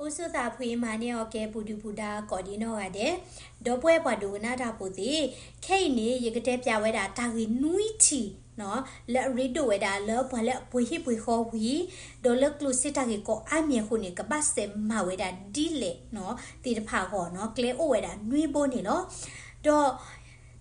အိၣ်ဆူၣ်သးဖှံမၤန့ၢ်အီၤကဲ ပူၤဒုၣ်ပူၤဒါကိးဒံနီၢ်ဂၤဒဲး, ဒီပုၢ်ဝဲၢ်ပှၤဒိကနၣ်တၢ်ဖိသ့ၣ်, ခဲအံၤန့ၣ် ယကတဲပျးဝဲဒၣ်တၢ်ဂ့ၢ်နွံထံၣ်နီၤ, လၢအရ့ဒိၣ်ဝဲဒၣ်လၢပှၤလၢအပှ့ၤဟံၣ်ပှ့ၤဃီဝံၤ, ဒီးလၢကျိၣ်စ့တၢ်ဂ့ၢ်ကီအါမံၤအဃိန့ၣ် ကဘၣ်စဲးမၤဝဲဒၣ်ဒ်လဲၣ်နီၤ, သ့ၣ်တဖၣ်အဂီၢ်နီၤ, ကျဲအိၣ်ဝဲဒၣ်နွံဘိန့ၣ်လီၤ. ဒီး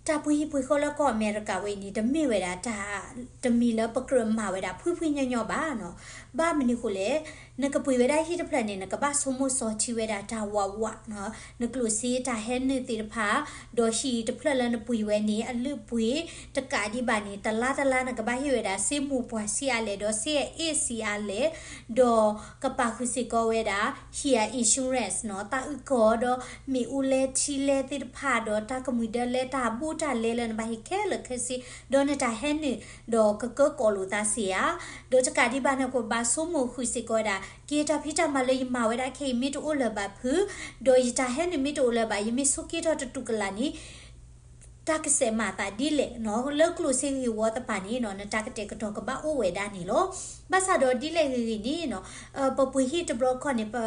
တၢ်ပှ့ၤဟံၣ်ပှ့ၤဃီလၢကီၢ်အမဲရကၤဝဲအံၤန့ၣ် တမ့ၢ်ဝဲဒၣ်တၢ်တမံၤလၢပကြၢးမၤဝဲဒၣ်ဖှံဖှံညီညီဘၣ်နီၤ. ဘၣ်မနုၤဃိလဲၣ်, နကပှ့ၤဝဲဒၣ်ဟံၣ်တဖျၢၣ်န့ၣ် နကဘၣ်ဆိကမိၣ်စီထံဝဲဒၣ်တၢ်ဝးဝးနီၤ, နကျိၣ်စ့တၢ်ဟဲနုာ်သ့ၣ်တဖၣ်, ဒီးဟံၣ်တဖျၢၣ်လၢနပှ့ၤဝဲန့ၣ် အလုၢ်အပှ့ၤတကးဒံးဘၣ်န့ၣ် တလါတလါ နကဘၣ်ဟ့ၣ်ဝဲဒၣ်စ့မိၢ်ပှၢ်ဆံးအါလဲၣ် ဒီးစ့အအ့ၣ်ဆံးအါလဲၣ်, ဒီးကပာ်ဃုာ်စ့ၢ်ကီးဝဲဒၣ် ဟံၣ်အ insurance နီၤ, တၢ်အုၣ်ကီၤဒီးမ့ၣ်အူလဲထံလဲသ့ၣ်တဖၣ် ဒီးတၢ်ကမှံၤဒၢလဲတၢ်ဘူးတၢ်လဲလၢနဘၣ်ဟ့ၣ်ခဲလၢာ်ခဲဆ့, ဒီးနတၢ်ဟဲနုာ် ဒီးကကၢကီၣ်လိာ်သးစ့ဧါ, ဒီးတကးဒံးဘၣ်န့ၣ် ကဘၣ်ဆိကမိၣ်ဃုာ်စ့ၢ်ကီးဝဲဒၣ် က့ၤတၢ်ဖံးတၢ်မၤလၢယမၤဝဲဒၣ်ခဲအံၤမ့ၢ်တအိၣ်လၢၤဘၣ်ဖု, ဒီးယတၢ်ဟဲနုာ်မ့ၢ်တအိၣ်လၢၤဘၣ် ယမ့ၢ်ဆိးက့ထီၣ်တတူၢ်ကလာ်န့ၣ် တၢ်ကစဲးမၤသးဒ်လဲၣ်နီၤ, လၢကျိၣ်စ့ဂ့ၢ်ဝီသပှၢ်န့ၣ်နီၤ နတၢ်ကတဲာ်ကတီၤကဘၣ်အိၣ်ဝဲဒၣ်န့ၣ်လီၤ. ဘၣ်ဆၣ်ဒီးဒ်လဲၣ်ဂ့ၤဂ့ၤန့ၣ်နီၤ, ပပှ့ၤဟံၣ်တဘျီခီန့ၣ် ပ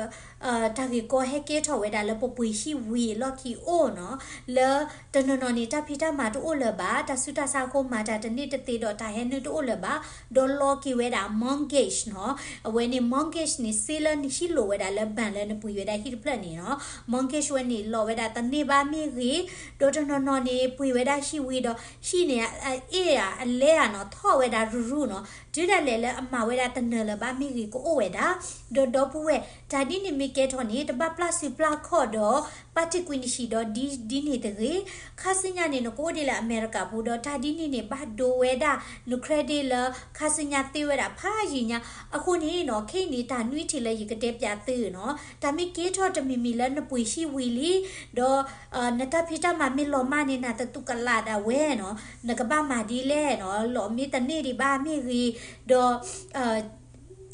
တၢ်ဂ့ၢ်ကီဟဲကဲထီၣ်ဝဲဒၣ်လၢပပှ့ၤဟံၣ်ဝံၤအလီၢ်ခံအိၣ်နီၤ, လၢတနီၤနီၤန့ၣ် တၢ်ဖံးတၢ်မၤတအိၣ်လၢၤဘၣ်, တၢ်ဆူးတၢ်ဆါအဃိမၤတၢ်တန့ၢ်တသ့ဒီးတၢ်ဟဲနုာ်တအိၣ်လၢၤဘၣ်, ဒီးလီၤက့ၤဝဲဒၣ် mortgage နီၤ, အဝဲန့ၣ် mortgage န့ၣ် စ့လၢနဟံးလိာ်ဝဲဒၣ်လၢ bank လၢနပှ့ၤဝဲဒၣ်ဟံၣ်တဖျၢၣ်န့ၣ်နီၤ, mortgage ဝဲန့ၣ် လီၤဝဲဒၣ်တန့ၢ်ဘၣ်မ့ၢ်ဂ့ၤ, ဒီးတနီၤနီၤန့ၣ် ပှ့ၤဝဲဒၣ်ဟံၣ်ဝံၤဒီး ဟံၣ်န့ၣ် အအ့ၣ်ဧါ အလဲဧါနီၤ ထီၣ်ဝဲဒၣ်ရူၤရူၤနီၤ, တုၤဒၣ်လဲာ်လၢအမၤဝဲဒၣ်တနၢၤလၢၤဘၣ်မ့ၢ်ဂ့ၤကအိၣ်ဝဲဒၣ်, ဒီးဒီပုၢ်ဝဲၢ် တၢ်ဒ်န့ၣ်မ့ၢ်ကဲထီၣ်န့ၣ် တဘၣ်ပျၢ်စုပျၢ်ခီၣ်ဒီး ပာ်တံၢ်ကွံာ်နဟံၣ်ဒီးဒ် ဒ်န့ၣ်တဂ့ၤ, ခါဆူညါန့ၣ် နကအိၣ်ဒ်လၢအမဲရကၤပူၤဒီး တၢ်ဒ်န့ၣ်န့ၣ် ဘၣ်ဒိဝဲဒၣ် န credit လၢခါဆူညါသ့ဝဲဒၣ်ဖးယံာ်ညါ, အဃိန့ၣ်နီၤ ခဲအံၤန့ၣ် တၢ်နွံထံၣ်လၢယကတဲပျးသုနီၤ, တၢ်မ့ၢ်ကဲထီၣ်တမံၤမံၤလၢနပှ့ၤဟံၣ်ဝံၤလံ, ဒီး နတၢ်ဖံးတၢ်မၤမ့ၢ်လီၤမၢ်န့ၣ် နတတူၢ်ကလာ်ဒၣ်ဝဲနီၤ, နကဘၣ်မၤဒ်လဲၣ်နီၤ, လီၤမ့ၢ်တန့ၢ်ဒံးဘၣ်မ့ၢ်ဂ့ၤ, ဒီး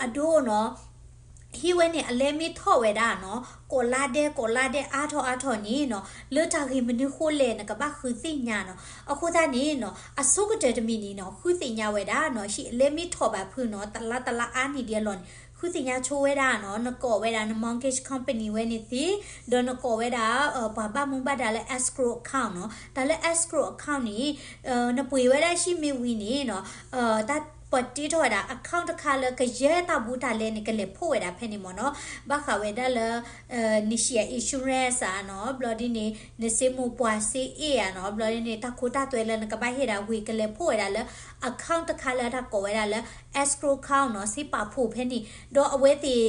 အဒိနီၤ, ဟံၣ်ဝဲန့ၣ် အလဲမ့ၢ်ထီၣ်ဝဲဒၣ်နီၤ, ကိးလါဒဲး ကိးလါဒဲး အါထီၣ်အါထီၣ်န့ၣ်နီၤ, လၢတၢ်ဂ့ၢ်မနုၤဃိလဲၣ် နကဘၣ်ဃုသ့ၣ်ညါနီၤ, အဃိသတးန့ၣ်နီၤ, အဆိကတၢၢ်တမံၤန့ၣ်နီၤ ဃုသ့ၣ်ညါဝဲဒၣ်နီၤ, ဟံၣ်အလဲမ့ၢ်ထီၣ်ဘၣ်ဖုနီၤ, တလါတလါအါန့ၢ်ဒံးအလီၢ်န့ၣ် ဃုသ့ၣ်ညါဆိဝဲဒၣ်နီၤ, နကိးဝဲဒၣ်န mortgage company ဝဲန့ၣ်သ့, ဒီးနကိးဝဲဒၣ် ပှၤဘၣ်မူဘၣ်ဒါလၢ escrow account နီၤ, တၢ်လၢ escrow account န့ၣ် နပှ့ၤဝဲဒၣ်ဟံၣ်မ့ၢ်ဝံၤန့ၣ်နီၤ, တၢ်ပှၤတ့ထီၣ်ဝဲဒၣ် account တခါလၢကယဲၢ်တၢ်ဘူးတၢ်လဲန့ၣ် ကလဲၤဖီၣ်ဝဲဒၣ်ဖဲန့ၣ်မ့ၢ်နီၤ, ဘၣ်ဃးဝဲဒၣ်လၢ နဟံၣ်အ insurance ဧါနီၤ, ဘျီဒ်န့ၣ် နစ့မိၢ်ပှၢ်စ့အ့ၣ်ဧါနီၤ, ဘျီဒ်န့ၣ် တၢ်ခိတၢ်သွဲလၢနကဘၣ်ဟ့ၣ်ဒၣ်ဝံၤ ကလဲၤဖီၣ်ဝဲဒၣ်လၢ account တခါလၢတၢ်ကိးဝဲဒၣ်လၢ escrow account နီၤ, စ့ပာ်ဖှိၣ်ဖဲန့ၣ်, ဒီးအဝဲသ့ၣ်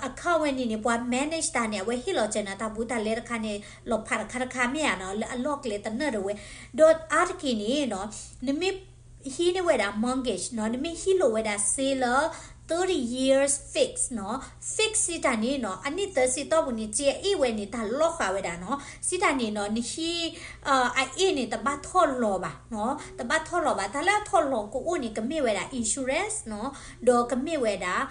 account ဝဲန့ၣ်န့ၣ် ပှၤ manage တၢ်န့ၣ် အဝဲဟ့ၣ်လီၤစၢၤနၤတၢ်ဘူးတၢ်လဲတခါန့ၣ် လီၤဖးတခါတခါမ့ၢ်ဧါနီၤ, လၢအလီၢ်ကျဲတနၢၣ်တဝဲ, ဒီးအါတက့ၢ်န့ၣ်နီၤ, နမ့ၢ်ဟံးန့ၢ်ဝဲဒၣ် mortgage နီၤ, နမ့ၢ်ဟံးလိာ်ဝဲဒၣ်စ့လၢ thirty years fix နီၤ, fix စံးတၢ်န့ၣ်နီၤ, အနံၣ်သၢဆံတီၢ်ပူၤန့ၣ် စ့အအ့ၣ်ဝဲန့ၣ် တၢ်လီၤဃာ်ဝဲဒၣ်နီၤ, စံးတၢ်န့ၣ်နီၤ, နဟံး အအ့ၣ်န့ၣ် တဘၣ်ထီၣ်လီၤဘၣ်နီၤ, တဘၣ်ထီၣ်လီၤဘၣ်, တၢ်လၢအထီၣ်လီၤကအိၣ်န့ၣ် ကမ့ၢ်ဝဲဒၣ် insurance နီၤ, ဒီးကမ့ၢ်ဝဲဒၣ်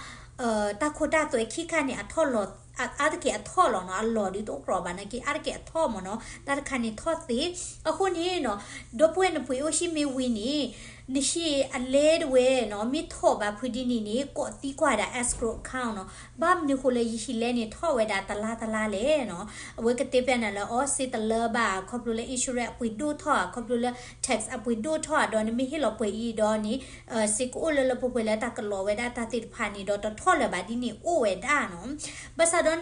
တၢ်ခိတၢ်သွဲခံခါန့ၣ် အထီၣ်လီၤ, အါတက့ၢ်အထီၣ်လီၤနီၤ, အလီၢ်ဒုးတအိၣ်ကြီဘၣ်နာ်က့ အါတက့ၢ်အထီၣ်မ့ၢ်နီၤ, တၢ်တခါန့ၣ်ထီၣ်သ့, အဃိန့ၣ်နီၤ, ဒီပုၢ်ဝဲၢ်နပှ့ၤအိၣ်ဟံၣ်မ့ၢ်ဝံၤန့ၣ်, နဟံၣ်အလဲတဝဲနီၤ, မ့ၢ်ထီၣ်ဘၣ်ဖုဒ်န့ၣ်န့ၣ် ကိးသံကွၢ်ဒၣ် escrow account နီၤ, ဘၣ်မနုၤဃိလၢယဟံၣ်လဲန့ၣ်ထီၣ်ဝဲဒၣ်တလါတလါလဲၣ်နီၤ, အဝဲကတဲပျးနၤလၢအီၤစ့တလၢဘၣ် ခီဖျိလၢ insurance အပှ့ၤဒိၣ်ထီၣ်ဧါ, ခီဖျိလၢ tax အပှ့ၤဒိၣ်ထီၣ်ဧါ, ဒီးနမ့ၢ်ဟ့ၣ်လီၤပှဲၤအံၤဒီးန့ၣ် စ့ကအိၣ်လၢလၢပှဲၤပှဲၤလၢတၢ်ကလီၤဝဲဒၣ်တၢ်သ့ၣ်တဖၣ်န့ၣ်ဒီးတထီၣ်လၢၤဘၣ်ဒ်န့ၣ်အိၣ်ဝဲဒၣ်နီၤ, ဘၣ်ဆၣ်ဒီး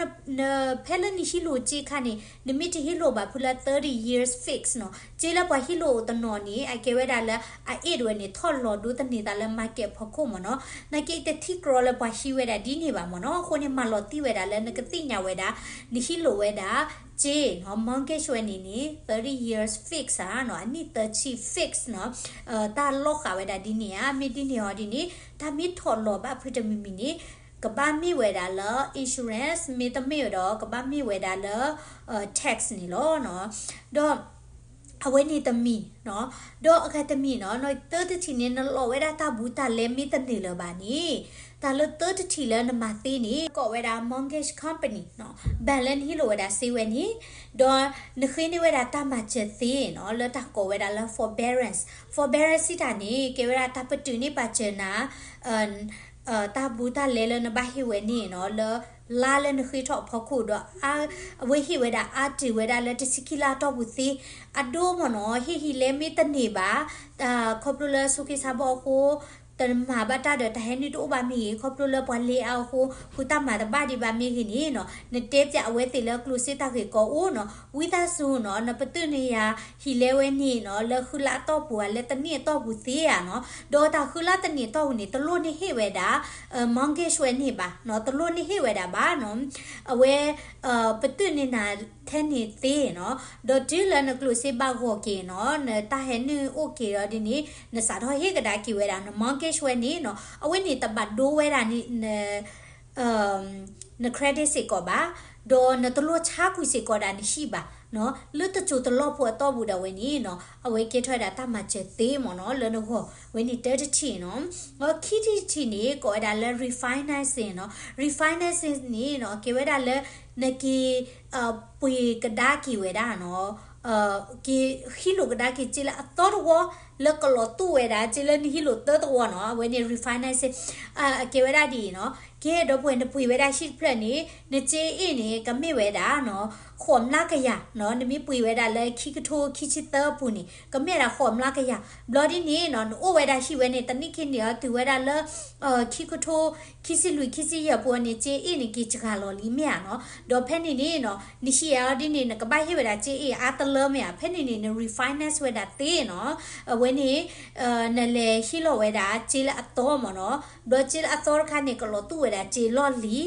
ဖဲလၢနဟံးလိာ်စ့ခါန့ၣ် နမ့ၢ်တဟံးလိာ်ဘၣ်ဖုလၢ thirty years fix နီၤ, စ့လၢပှၤဟံးလိာ်အိၣ်တနီၤန့ၣ် အကဲဝဲဒၣ်လၢအအ့ၣ်တဝဲန့ၣ် ထီၣ်လီၤဒိသန့ၤသးလၢ market ဖီခိၣ်မ့ၢ်နီၤ, နာ်က့တထံၣ်ကြီလၢပှၤဟံးဝဲဒၣ်ဒ်န့ၣ်ဘၣ်မ့ၢ်နီၤ, အဃိန့ၣ် မၤလီၤတံၢ်ဝဲဒၣ်လၢနကသ့ၣ်ညါဝဲဒၣ် နဟံးလိာ်ဝဲဒၣ် စ့နီၤ, mortgage ဝဲန့ၣ်န့ၣ် thirty years fix ဧါနီၤ, အနံၣ်သၢဆံ fix နီၤ, တၢ်လီၤဃာ်ဝဲဒၣ်ဒ်န့ၣ်ဧါ, မ့ၢ်ဒ်န့ၣ်ဟီဒ်န့ၣ် တၢ်မ့ၢ်ထီၣ်လီၤဘၣ်ဖုတမံၤမံၤန့ၣ် ကဘၣ်မ့ၢ်ဝဲဒၣ်လၢ insurance မ့တမ့ၢ်ဒီး ကဘၣ်မ့ၢ်ဝဲဒၣ်လၢ tax န့ၣ်လီၤနီၤ, ဒီး အဝဲန့ၣ်တမံၤနီၤ, ဒီးအဂၤတမံၤနီၤ, သၢတထံၣ်န့ၣ် နလီၤဝဲဒၣ်တၢ်ဘူးတၢ်လဲမ့ၢ်တန့ၢ်လၢၤဘၣ်န့ၣ်, တၢ်လၢသၢတထံၣ်လၢနမၤသ့န့ၣ် ကိးဝဲဒၣ် mortgage company နီၤ, bank လၢနဟံးလိာ်ဝဲဒၣ်စ့ဝဲန့ၣ်, ဒီးနဃ့န့ၢ်ဝဲဒၣ်တၢ်မၤစၢၤသ့နီၤ, လၢတၢ်ကိးဝဲဒၣ်လၢ forbearance, forbearance စံးတၢ်န့ၣ် ကဲဝဲဒၣ်တၢ်ပတုာ်န့ၢ်ပာ်စၢၤနၤ တၢ်ဘူးတၢ်လဲလၢနဘၣ်ဟ့ၣ်ဝဲန့ၣ်နီၤ, လၢ လါလၢနဃ့ထီၣ်အဖီခိၣ်ဒီး အဝဲဟ့ၣ်ဝဲဒၣ်အါတ့ၢ်ဝဲဒၣ်လၢတဆံခံလါအတီၢ်ပူၤသ့, အဒိမ့ၢ်နီၤ ဟ့ၣ်ဟံၣ်လဲမ့ၢ်တန့ၢ်ဘၣ်, ခီဖျိလၢဆိးက့ဆါဘီအဃိ တမၤဘၣ်တၢ်ဒီးတၢ်ဟဲနုာ်တအိၣ်ဘၣ်မ့ၢ်ဂ့ၤ, ခီဖျိလၢပှၤလဲၤအါအဃိ ဃုတၢ်မၤတဘၣ်ဒံးဘၣ်မ့ၢ်ဂ့ၤန့ၣ်နီၤ နတဲပၠးအဝဲသ့ၣ်လၢကျိၣ်စ့တၢ်ဂ့ၢ်ကီအိၣ်နီၤ, ဝံသးစူၤနီၤ နပတုာ်န့ၢ်ယၤဟံၣ်လဲဝဲန့ၣ်နီၤ လၢဃုလါအတီၢ်ပူၤဧါ လၢတနံၣ်အတီၢ်ပူၤသ့ဧါနီၤ, ဒီးတၢ်ဃုလါတနံၣ်အတီၢ်ပူၤန့ၣ် တလိၣ်န့ၢ်ဟ့ၣ်ဝဲဒၣ် mortgage ဝဲန့ၣ်ဘၣ်နီၤ, တလိၣ်န့ၢ်ဟ့ၣ်ဝဲဒၣ်ဘၣ်နီၤ, အဝဲ ပတုာ်န့ၢ်နၤထဲန့ၣ်သ့နီၤ, ဒီးတုၤလၢနကျိၣ်စ့ဘၣ်ဂီၢ်က့ၤနီၤ နတၢ်ဟဲနုာ်အိၣ်က့ၤဒီးဒ်န့ၣ် နစးထီၣ်ဟ့ၣ်ကဒါက့ၤဝဲဒၣ်န mortgage ဝဲန့ၣ်နီၤ, အဝဲန့ၣ်တဘၣ်ဒိဝဲဒၣ်န့ၣ် န credit စ့ၢ်ကီးဘၣ်, ဒီးနတလိၣ်ဆါကွံာ်စ့ၢ်ကီးဒၣ်နဟံၣ်ဘၣ်နီၤ, လၢတစိၤတလီၢ်ဖိအတီၢ်ပူၤဒၣ်ဝဲန့ၣ်နီၤ အဝဲကဲထီၣ်ဝဲဒၣ်တၢ်မၤစၢၤသ့မ့ၢ်နီၤ လၢနဂီၢ်ဝဲန့ၣ်တၢတထံၣ်နီၤ, ခံထံၣ်တထံၣ်န့ၣ် ကိးဝဲဒၣ်လၢ refinancing နီၤ, refinancing န့ၣ်နီၤ ကဲဝဲဒၣ်လၢ နက့ၤ ပှ့ၤကဒါက့ၤဝဲဒၣ်နီၤ က့ၤဟံးလိာ်ကဒါက့ၤစ့လၢအသီတဝီ လၢကလီၤတူာ်ဝဲဒၣ် စ့လၢနဟံးလိာ်သၢတဝီနီၤ အဝဲန့ၣ် refinancing ကဲဝဲဒၣ်ဒ်အံၤနီၤ, ကဲဒီပုၢ်ဝဲၢ် နပှ့ၤဝဲဒၣ်ဟံၣ်တဖျၢၣ်န့ၣ် နစ့အ့ၣ်န့ၣ် ကမ့ၢ်ဝဲဒၣ်နီၤ ဃိးမျးကယၤနီၤ, နမ့ၢ်ပှ့ၤဝဲဒၣ်လၢခံကထိခံဆံသၢအပူၤန့ၣ် ကမ့ၢ်ဝဲဒၣ်ဃိးမျးကယၤ, ဘျီဒ်န့ၣ်နီၤ နအိၣ်ဝဲဒၣ်ဟံၣ်ဝဲန့ၣ် တနံၣ်ခံနံၣ်အီၤတုၤဝဲဒၣ်လၢ ခံကထိခံဆံလွံၢ်ခံဆံယဲၢ်ပူၤန့ၣ် စ့အ့ၣ်န့ၣ်က့ၤစှၤလီၤလံမ့ၢ်ဧါနီၤ, ဒီးဖဲန့ၣ်န့ၣ်နီၤ နဟံၣ်အီၤဒ်န့ၣ် နကဘၣ်ဟ့ၣ်ဝဲဒၣ်စ့အ့ၣ်အါတလၢမ့ၢ်ဧါ, ဖဲန့ၣ်န့ၣ် န refinance ဝဲဒၣ်သ့နီၤ, အဝဲန့ၣ် နလဲၤဟံးလီၤဝဲဒၣ်စ့လၢအသီမ့ၢ်နီၤ, ဘျီစ့လၢအသီတခါန့ၣ် ကလီၤတူာ်ဝဲဒၣ်စ့လီၢ်လံၤ, ဘျီ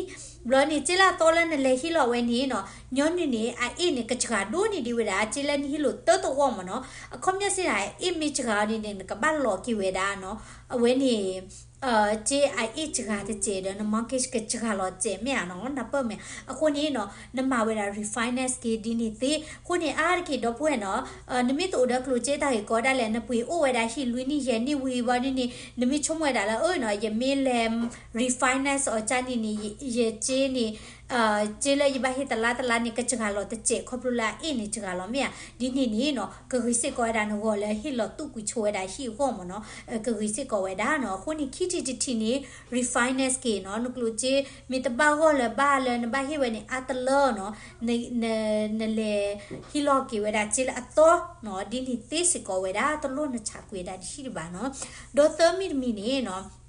န့ၣ် စ့လၢအသီလၢနလဲၤဟံးလီၤဝဲန့ၣ်နီၤ ညီနုၢ်န့ၣ် အအ့ၣ်န့ၣ် ကစှၤဒိၣ်န့ၢ်ဒံးဝဲဒၣ် စ့လၢနဟံးလိာ်သၢသဝီမ့ၢ်နီၤ, အခီပညီစ့န့ၣ် အအ့ၣ်မ့ၢ်စှၤအီၤန့ၣ်န့ၣ် နကဘၣ်လီၤက့ၤဝဲဒၣ်နီၤ, အဝဲန့ၣ် စ့အအ့ၣ်စှၤတစဲးဒီး န mortgage ကစှၤလီၤတစဲးမ့ၢ်ဧါနီၤ နၢ်ပၢၢ်မ့ၢ်, အဃိန့ၣ်နီၤ နမၤဝဲဒၣ် refinance က့ၤဒ်န့ၣ်သ့, အဃိန့ၣ် အါတက့ၢ်ဒီပုၢ်ဝဲၢ်နီၤ နမ့ၢ်တအိၣ်ဒီးကျိၣ်စ့တၢ်ဂ့ၢ်ကီဒၣ်လဲာ် နပှ့ၤအိၣ်ဝဲဒၣ်ဟံၣ်လွံၢ်နံၣ်ယဲၢ်နံၣ်ဝံၤဘၣ်န့ၣ်န့ၣ် နမ့ၢ်ဆိကမိၣ်ဝဲဒၣ်လၢ အၢနီၤ ယမ့ၢ်လဲၤ refinance အီၤကန့ၣ်န့ၣ် ယစ့န့ၣ် စ့လၢယဘၣ်ဟ့ၣ်တလါတလါန့ၣ် ကစှၤလီၤတစဲး ခီဖျိလၢအအ့ၣ်န့ၣ်စှၤလီၤမ့ၢ်ဧါ, ဒ်န့ၣ်န့ၣ်နီၤ ကဂ့ၤစ့ၢ်ကီးဝဲဒၣ်နဂီၢ်လၢဟ့ၣ်လီၤသူၣ်ကွံာ်ဆိဝဲဒၣ်ဟံၣ်အဂီၢ်မ့ၢ်နီၤ, ကဂ့ၤစ့ၢ်ကီးဝဲဒၣ်နီၤ, အဃိန့ၣ် ခံထံၣ်တထံၣ်န့ၣ် refinance က့ၤနီၤ, နကျိၣ်စ့မ့ၢ်တဘၣ်ဂီၢ်လၢၤဘၣ်လၢနဘၣ်ဟ့ၣ်ဝဲန့ၣ် အါတလၢနီၤ, နလဲၤဟံးလီၤက့ၤဝဲဒၣ်စ့လၢအသီနီၤ, ဒ်န့ၣ်သ့စ့ၢ်ကီးဝဲဒၣ် တလိၣ်နဆးကွံာ်ဝဲဒၣ်နဟံၣ်ဒံးဘၣ်နီၤ, ဒီးသၢမံၤတမံၤန့ၣ်နီၤ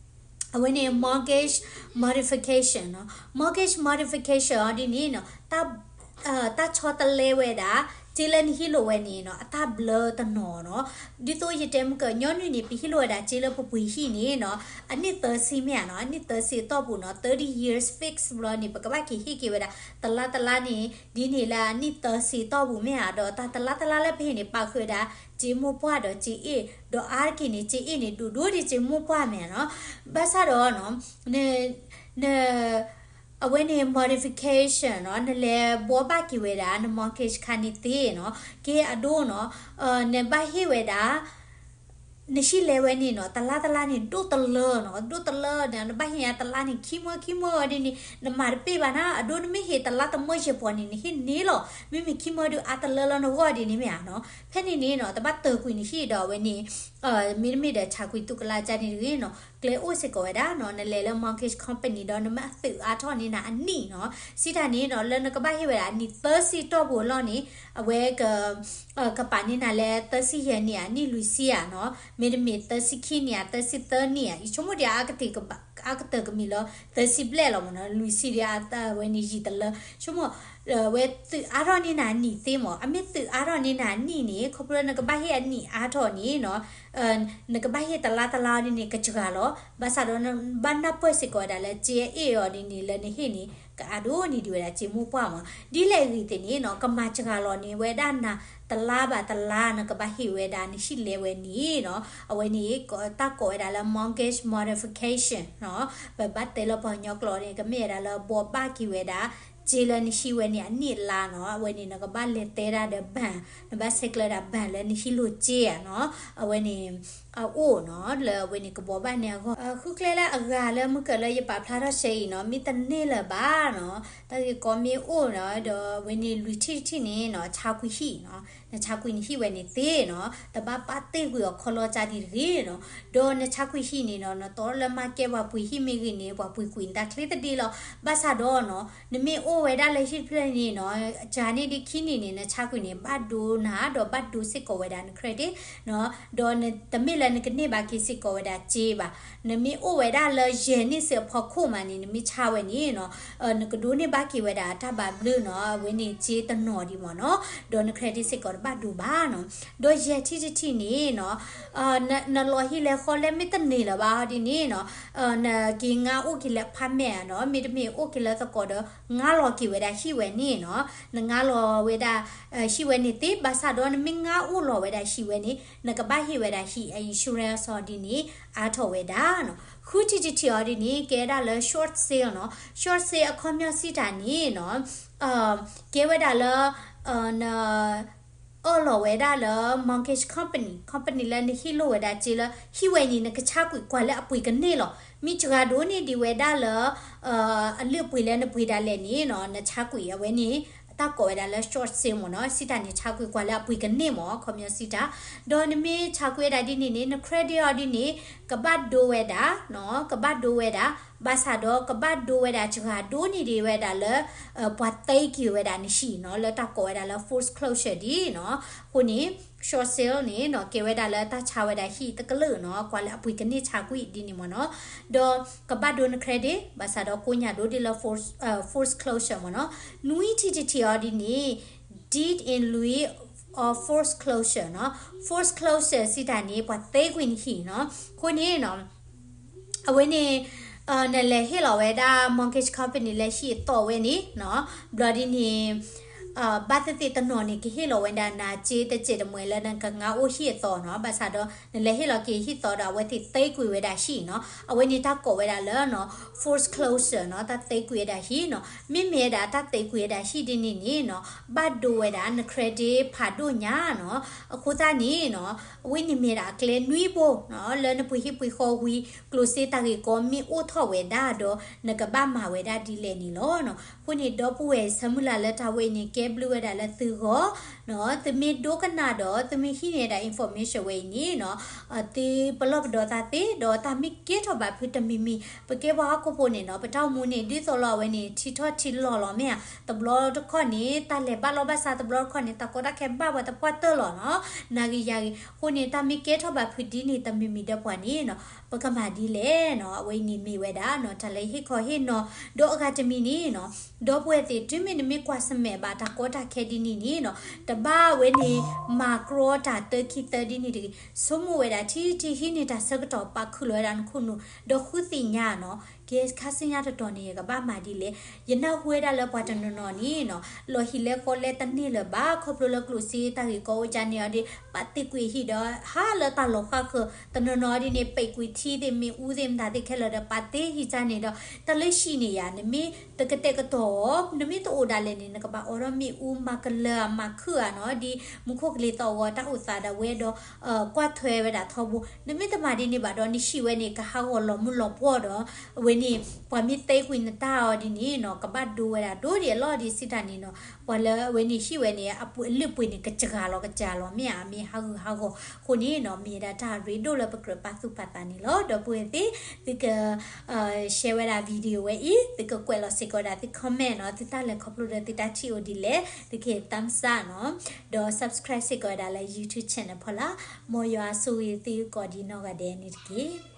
အဝဲန့ၣ် mortgage modification နီၤ, mortgage modification အီၤဒ်န့ၣ်နီၤ တၢ်ဆီတလဲဝဲဒၣ် စ့လၢနဟံးလိာ်ဝဲန့ၣ်နီၤ အတၢ်ဘျၢတနီၤနီၤ, ဒ်သိးယတဲမုၢ်ကၢ ညီနုၢ်န့ၣ် ပဟံးလိာ်ဝဲဒၣ်စ့လၢပပှ့ၤဟံၣ်န့ၣ်နီၤ အနံၣ်သၢဆံမ့ၢ်ဧါနီၤ, အနံၣ်သၢဆံအတီၢ်ပူၤနီၤ thirty years fix ဘျီန့ၣ် ပကဘၣ်က့ၤဟ့ၣ်က့ၤဝဲဒၣ် တလါတလါန့ၣ် ဒ်န့ၣ်လၢအနံၣ်သၢဆံအတီၢ်ပူၤမ့ၢ်ဧါ, ဒီးတၢ်တလါတလါလၢပဟ့ၣ်န့ၣ် ပာ်ဃုာ်ဝဲဒၣ် စ့မိၢ်ပှၢ်ဒီးစ့အ့ၣ်, ဒီးအါတက့ၢ်န့ၣ် စ့အ့ၣ်န့ၣ် ဒိၣ်ဒိၣ်ဒ်စ့မိၢ်ပှၢ်မ့ၢ်ဧါနီၤ, ဘၣ်ဆၣ်ဒီးနီၤ န အဝဲန့ၣ် modification နီၤ နလဲၤဘှီဘၣ်က့ၤဝဲဒၣ် န mortgage ခါန့ၣ်သ့နီၤ, ကဲအဒိနီၤ နဘၣ်ဟ့ၣ်ဝဲဒၣ် နဟံၣ်လဲဝဲန့ၣ်နီၤ တလါတလါန့ၣ် ဒိၣ်တလၢနီၤ, ဒိၣ်တလၢန့ၣ် နဘၣ်ဟ့ၣ်ညါတလါန့ၣ် ခံမၢခံမၢဒ်န့ၣ် နမၤတပ့ၢ်ဘၣ်နၤ, အဒိနမ့ၢ်ဟ့ၣ်တလါတမၢယဲၢ်ပီၤန့ၣ် နဟ့ၣ်န့ၢ်လီၤ, မ့မ့ၢ်ခံမၢဒုးအါတလၢလၢနဂီၢ်ဒ်န့ၣ်မ့ၢ်ဧါနီၤ, ဖဲန့ၣ်န့ၣ်နီၤ တဘၣ်တၢၢ်ကွံာ်နဟံၣ်ဒီးအဝဲန့ၣ် မ့တမ့ၢ်ဒီးဆးကွံာ်သုးကလးကန့ၣ်တဂ့ၤနီၤ, ကျဲအိၣ်စ့ၢ်ကီးဝဲဒၣ်နီၤ, နလဲၤလၢ mortgage company ဒီးနမ့ၢ်သုးအါထီၣ်န့ၢ်နၤအနံၣ်နီၤ, စံးတၢ်န့ၣ်နီၤ လၢနကဘၣ်ဟ့ၣ်ဝဲဒၣ်အနံၣ်သၢဆံတီၢ်ပူၤအလီၢ်န့ၣ် အဝဲ ကပာ်န့ၢ်နၤလၢသၢဆံယဲၢ်နံၣ်ဧါ နံၣ်လွံၢ်ဆံဧါနီၤ, မ့တမ့ၢ်သၢဆံခံနံၣ်ဧါ သၢဆံသၢနံၣ်ဧါ, ယဆိကမိၣ်ဒံးအါကတၢၢ်ကမံၤလၢသၢဆံဘျဲၣ်လီၤမ့ၢ်နီၤ, လွံၢ်ဆံဒံးအဝဲန့ၣ်ယံာ်တလၢ, ဆိကမိၣ် ဝဲသုးအါထီၣ်န့ၢ်နၤအနံၣ်သ့မ့ၢ်, အမ့ၢ်သုးအါထီၣ်န့ၢ်နၤအနံၣ်န့ၣ် ခီဖျိနကဘၣ်ဟ့ၣ်အနံၣ်အါထီၣ်န့ၣ်နီၤ နကဘၣ်ဟ့ၣ်တလါတလါဒ်န့ၣ် ကစှၤလီၤ, ဘၣ်ဆၣ်ဒီးနဘၣ်နၢ်ပၢၢ်စ့ၢ်ကီးဝဲဒၣ်လၢ စ့အ့ၣ်အီၤဒ်န့ၣ် လၢနဟ့ၣ်န့ၣ် ကအါဒိၣ်န့ၢ်ဒံးဝဲဒၣ်စ့မိၢ်ပှၢ်မ့ၢ်, ဒ်လဲၣ်ဂ့ၤသ့ၣ်န့ၣ်နီၤ ကမၤစှၤလီၤန့ၢ်ဝဲဒၣ်နၤ တလါဘၣ်တလါ နကဘၣ်ဟ့ၣ်ဝဲဒၣ်နဟံၣ်လဲဝဲန့ၣ်နီၤ, အဝဲန့ၣ် တၢ်ကိးဝဲဒၣ်လၢ mortgage modification နီၤ, ပဘၣ်တဲလၢပှၤကညီကျိာ်န့ၣ် ကမ့ၢ်ဝဲဒၣ်လၢဘှီဘၣ်က့ၤဝဲဒၣ် စ့လၢနဟံၣ်ဝဲန့ၣ်အနံၣ်အလါနီၤ, အဝဲန့ၣ် နကဘၣ်လဲၤတဲဒၣ်ဒီး bank, နဘၣ်ဆဲးကျၢဒၣ် bank လၢနဟံၣ်လိာ်စ့ဧါနီၤ, အဝဲန့ၣ် အအိၣ်နီၤ လၢအဝဲန့ၣ်ကဘီဘၣ်န့ၣ်အဂီၢ် ဃုကျဲလၢအဂၤလၢမုၢ်ကၢၤလၢယပာ်ဖျါထီၣ်ရှဲအံၤနီၤ မ့ၢ်တန့ၢ်လၢၤဘၣ်နီၤ တၢ်ဂ့ၢ်ကီမ့ၢ်အိၣ်နီၤ ဒီးအဝဲန့ၣ်လွံၢ်ထံၣ်တထံၣ်န့ၣ်နီၤ ဆါကွံာ်ဟံၣ်နီၤ နဆါကွံာ်နဟံၣ်ဝဲန့ၣ်သ့နီၤ တဘၣ်ပာ်တ့ၢ်ကွံာ်အီၤခီလီၤကၢ်ဒံးတဂ့ၤနီၤ ဒီးနဆါကွံာ်ဟံၣ်န့ၣ်နီၤ နတီလၢမၤကဲပှၤပှ့ၤဟံၣ်မ့ၢ်ဂ့ၤန့ၣ် ပှၤပှ့ၤကွံာ်နတၢ်ချ့သဒံးလီၤ ဘၣ်ဆၣ်ဒီးနီၤ နမ့ၢ်အိၣ်ဝဲဒၣ်လၢဟံၣ်တဖျၢၣ်န့ၣ်နီၤ ကန့ၣ်ဒ်ခံနံၣ်န့ၣ် နဆါကွံာ်န့ၣ် ဘၣ်ဒိနၤ ဒီးဘၣ်ဒိစ့ၢ်ကီးဝဲဒၣ်န credit နီၤ ဒီးတမ့ၢ်လၢနကန့ၢ်ဘၣ်က့ၤစ့ၢ်ကီးဝဲဒၣ်စ့ဘၣ် နမ့ၢ်အိၣ်ဝဲဒၣ်လၢယဲၢ်နံၣ်ဆံအဖီခိၣ်မးန့ၣ် နမ့ၢ်ဆါဝဲန့ၣ်နီၤ နကဒိးန့ၢ်ဘၣ်က့ၤဝဲဒၣ်တၢ်ဘၣ်ဘျုးနီၤ အဝဲန့ၣ်စ့တနီၤဒံးမ့ၢ်နီၤ ဒီးန credit စ့ၢ်ကီးတဘၣ်ဒိဘၣ်နီၤ ဒီးယဲၢ်ထံၣ်တထံၣ်န့ၣ်နီၤ နလီၤဟံၣ်လဲၤဃီလဲၢ်မ့ၢ်တန့ၢ်လၢၤဘၣ်ဟီဒ်န့ၣ်နီၤ နက့ၤငါအိၣ်က့ၤလၢ apartment နီၤ မ့တမ့ၢ်အိၣ်က့ၤလၢသကိးဒီး ငါလီၤက့ၤဝဲဒၣ်ဟံၣ်ဝဲန့ၣ်နီၤ နငါလီၤဝဲဒၣ် ဟံၣ်ဝဲန့ၣ်သ့ ဘၣ်ဆၣ်ဒီးနမ့ၢ်ငါအိၣ်လီၤဝဲဒၣ်ဟံၣ်ဝဲန့ၣ် နကဘၣ်ဟ့ၣ်ဝဲဒၣ်ဟံၣ်အ insurance အီၤဒ်န့ၣ် အါထီၣ်ဝဲဒၣ်နီၤ ဃုထံၣ်တထံၣ်အီၤဒ်န့ၣ် ကဲဝဲဒၣ်လၢ short sale နီၤ short sale အခီပညီစံးတၢ်န့ၣ်နီၤ ကဲဝဲဒၣ်လၢ န အၢၣ်လီၤဝဲဒၣ်လၢ mortgage company company လၢနဟ့ၣ်လိာ်ဝဲဒၣ်စ့လၢ ဟံၣ်ဝဲန့ၣ် နကဆါကွံာ်ကွၢ်လၢအပှ့ၤကန့ၢ်လီၤ. မ့ၢ်စှၤဒိၣ်န့ၢ်ဒံးဝဲဒၣ်လၢ အလုၢ်အပှ့ၤလၢနပှ့ၤဒၣ်လဲာ်န့ၣ်နီၤ နဆါကွံာ်အဝဲန့ၣ် တၢ်ကိးဝဲဒၣ်လၢ short sale မ့ၢ်နီၤ စံးတၢ်န့ၣ် ဆါကွံာ်ကွၢ်လၢအပှ့ၤကန့ၢ်မ့ၢ် အခီပညီစံးတၢ် ဒီးနမ့ၢ်ဆါကွံာ်ဝဲဒၣ်ဒ်န့ၣ်န့ၣ် န credit အီၤဒ်န့ၣ် ကဘၣ်ဒိဝဲဒၣ် ကဘၣ်ဒိဝဲဒၣ် ဘၣ်ဆၣ်ဒီးကဘၣ်ဒိဝဲဒၣ်စှၤဒိၣ်န့ၢ်ဒံးဝဲဒၣ်လၢ ပှၤသ့ကွံာ်ဝဲဒၣ်နဟံၣ်နီၤ လၢတၢ်ကိးဝဲဒၣ်လၢ forced closure ဒ်နီၤ အဃိန့ၣ် short sale န့ၣ်နီၤ ကဲဝဲဒၣ်လၢတၢ်ဆါဝဲဒၣ်ဟံၣ်တကလုာ်နီၤ ကွၢ်လၢအပှ့ၤကန့ၢ်ဆါကွံာ်ဒ်န့ၣ်မ့ၢ်နီၤ ဒီးကဘၣ်ဒိန credit ဘၣ်ဆၣ်ဒီးကိးညါဒိၣ်ဒ်လၢ forced closure မ့ၢ်နီၤ နွံထံၣ်တထံၣ်အီၤဒ်န့ၣ် deed in lieu of forced closure နီၤ forced closure စံးတၢ်န့ၣ် ပှၤသ့ကွံာ်နဟံၣ်နီၤ အဃိန့ၣ်နီၤ အဝဲန့ၣ် နလဲၤဟ့ၣ်လီၤဝဲဒၣ် mortgage company လၢဟံၣ်အသီဝဲန့ၣ်နီၤ ဘျီဒ်န့ၣ် ဘၣ်သ့ၣ်သ့ၣ်တနီၤန့ၣ် ကဟ့ၣ်လီၤဝဲဒၣ်နၤစ့တစဲးတမှဲၤလၢနကငါအိၣ်ဟံၣ်အသီနီၤ ဘၣ်ဆၣ်ဒီး နလဲၤဟ့ၣ်လီၤက့ၤဟံၣ်သီဒီး အဝဲသ့ၣ်သ့ကွံာ်ဝဲဒၣ်ဟံၣ်နီၤ အဝဲန့ၣ်တၢ်ကိးဝဲဒၣ်လၢ forced closure နီၤ တၢ်သ့ကွံာ်ဝဲဒၣ်ဟံၣ်နီၤ မ့မ့ၢ်ဝဲဒၣ်တၢ်သ့ကွံာ်ဝဲဒၣ်ဟံၣ်ဒ်န့ၣ်န့ၣ်နီၤ ဘၣ်ဒိဝဲဒၣ်န credit ဖးဒိၣ်ညါနီၤ အဃိသတးန့ၣ်နီၤ အဝဲန့ၣ်မ့ၢ်ဒၣ်အကျဲနွံဘိနီၤ လၢနပှ့ၤဟံၣ်ပှ့ၤဃီဝံၤ ကျိၣ်စ့တၢ်ဂ့ၢ်ကီမ့ၢ်အိၣ်ထီၣ်ဝဲဒၣ်ဒီး နကဘၣ်မၤဝဲဒၣ်ဒ်လဲၣ်န့ၣ်လီၤနီၤ အဃိန့ၣ် ဒီပုၢ်ဝဲၢ်ဆၢမုၢ်လၢ်လၢတၢ်ဝဲအံၤန့ၣ် ကဲဘျုးဝဲဒၣ်လၢသုဂီၢ်နီၤ သုမ့ၢ်ဒိကနၣ်ဒီး သုမ့ၢ်ဟံးန့ၢ်ဝဲဒၣ် information ဝဲအံၤန့ၣ်နီၤ သုပလီၢ်ပဒီသးသ့ ဒီးတၢ်မ့ၢ်ကဲထီၣ်ဘၣ်ဖုးတမံၤမံၤ ပကဲပှၤဟီၣ်ခိၣ်ဖိန့ၣ်နီၤ ပတၢ်အိၣ်မူန့ၣ် ဒ်သိးလီၤအဝဲန့ၣ် ထံထီၣ်ထံလီၤလီၤမ့ၢ်ဧါ တဘျီတခီၣ်န့ၣ် တၢ်လဲၤဘၣ်လီၢ်ဘၣ်စး တဘျီတခီၣ်န့ၣ် တၢ်ကီတၢ်ခဲဘၣ်ပှၤသပှၢ်တၢၢ်လီၤနီၤ နၤဂ့ၤယၤဂ့ၤ အဃိန့ၣ် တၢ်မ့ၢ်ကဲထီၣ်ဘၣ်ဖုးဒ်န့ၣ် တမံၤမံၤဒီးပှၤန့ၣ်နီၤ ပကမၤဒ်လဲၣ်နီၤ အဝဲအံၤန့ၣ်မ့ၢ်ဝဲဒၣ်နီၤ တၢ်လၢဟ့ၣ်ခီဟ့ၣ်နီၤ ဒီးအဂၤတမံၤန့ၣ်နီၤ ဒီပုၢ်ဝဲၢ်သ့ၣ် တုၤမ့ၢ်နမ့ၢ်ကွၢ်ဆၢၣ်မဲာ်ဘၣ်တၢ်ကီတၢ်ခဲဒ်န့ၣ်န့ၣ်နီၤ တဘၣ်ဝဲန့ၣ် မၤကြီတၢ်တၢခံသၢဒ်န့ၣ်တဂ့ၤ ဆိကမိၣ်ဝဲဒၣ်ထံထံဟံးန့ၢ်တၢ်ဆၢကတီၢ် ပာ်ခုၣ်လီၤဝဲဒၣ်နခိၣ်နူာ် ဒီးဃုသ့ၣ်ညါနီၤ ကဲခါဆူညါတတီၤန့ၣ် ယကဘၣ်မၤဒ်လဲၣ် ယနၢ်ဟူဝဲဒၣ်လၢပှၤတနီၤနီၤန့ၣ်နီၤ လီၤဟံၣ်လဲဃီလဲတန့ၢ်လၢၤဘၣ် ခီဖျိလၢကျိၣ်စ့တၢ်ဂ့ၢ်ကီအိၣ်ကန့ၣ်အီၤဒီး ပာ်တ့ၢ်ကွံာ်ဟံၣ်ဒီး ဟါလၢတၢ်လီၤဃၣ်ဃၢၤ တနီၤနီၤဒ်န့ၣ် ပံာ်ကွံာ်ထံသ့ၣ် မ့ၣ်အူသ့ၣ် မတၤသ့ၣ်ခဲလၢာ်ဒီး ပာ်တ့ၢ်ဟံၣ်ကန့ၣ်ဒီး တၢ်လၢဟံၣ်န့ၣ်ယၤ နမ့ၢ်တကတဲာ်ကတီၤအီၤ နမ့ၢ်တအိၣ်ဒၣ်လဲာ်န့ၣ် နကဘၣ်အိးထီၣ်မ့ၣ်အူ မၤကလၢၤဧါ မၤခုၣ်ဧါနီၤ ဒ်မူခိၣ်ကလံၤသီၣ်ဂီၤတၢ်အိၣ်သးဒၣ်ဝဲဒီး ကွၢ်ထွဲဝဲဒၣ်ထီဘိ နမ့ၢ်တမၤဒ်န့ၣ်ဘၣ်ဒီး နဟံၣ်ဝဲန့ၣ် ကဟးဂီၤလီၤမုၢ်လီၤပှီၢ်ဒီး အဝဲန့ၣ် ပှၤမ့ၢ်သ့ကွံာ်နတၢ်အီၤဒ်န့ၣ်နီၤ ကဘၣ်ဒိဝဲဒၣ်ဒိၣ်ဒံးအလီၢ်ဒံးစံးတၢ်န့ၣ်နီၤ ပှၤလၢအဝဲန့ၣ်ဟံၣ်ဝဲန့ၣ် အလုၢ်အပှ့ၤန့ၣ် ကစှၤလီၤကစှၤလီၤမ့ၢ်ဧါ မ့ၢ်ဟးဂူာ်ဟးဂီၤ အဃိန့ၣ်နီၤ မ့ၢ်ဝဲဒၣ်တၢ်ရ့ဒိၣ်လၢပကြၢးပာ်သူၣ်ပာ်သးန့ၣ်လီၤ ဒီပုၢ်ဝဲၢ်သ့ၣ် သုက share ဝဲဒၣ် video ဝဲအံၤ သုကကွဲးလီၤစ့ၢ်ကီးဝဲဒၣ်သု comment နီၤ သုတၢ်လဲၤခီဖျိဒီးသုတၢ်ထံၣ်အိၣ်ဒ်လဲၣ် သုကဟ့ၣ် thumbs up နီၤ ဒီး subscribe စ့ၢ်ကီးဝဲဒၣ်လၢ YouTube channel ဖီလာ် မ်ယွၤဆိၣ်ဂ့ၤသုကိးဒံးနီၢ်ဂၤဒဲးန့ၣ်တက့ၢ်.